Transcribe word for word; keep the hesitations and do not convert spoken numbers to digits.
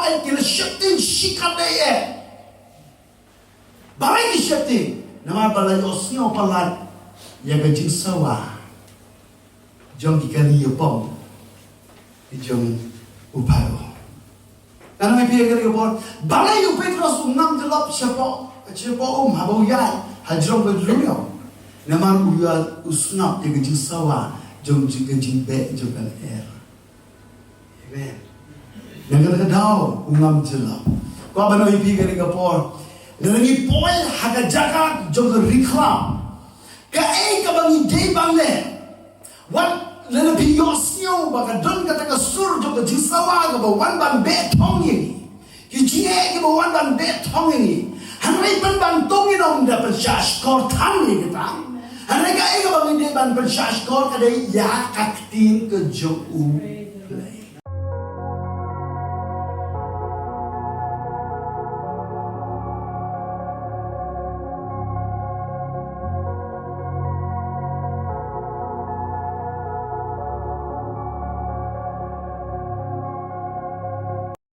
Ai, ki la sheptieng shikatdei eh. Balei ki sheptieng? Namar ba la ïohsngew palat ïa ka jingsawa jong ki kali ïapong jong u Pharaoh. Ngan ong ïa phi ha kane ka por, balei u Petros u ngam jyllop shapoh, shapoh um haba u ïaid hajrong ka duriaw? Namar u ïa, u sngap ïa ka jingsawa jong jing, ka jingbeh jong ka lyer. Amen. Na kata ka daw u ngam jyllop. Kwah ban ong ïa phi ha kane ka por, lada ngi poi ha ka jaka jong ka rikhlam, kaei kaba ngi dei ban leh? Wat lada phi ïohsngew ba ka don kata ka sur jong ka jingsawa kaba wan ban beh thong ïa ngi, ki jingeh kiba wan ban beh thong ïa ngi, hynrei pynban to ngin ym da pynshah shkor than ïa kata. Hynrei kaei kaba ngi dei ban pynshah shkor ka dei ïa ka ktien ka jong u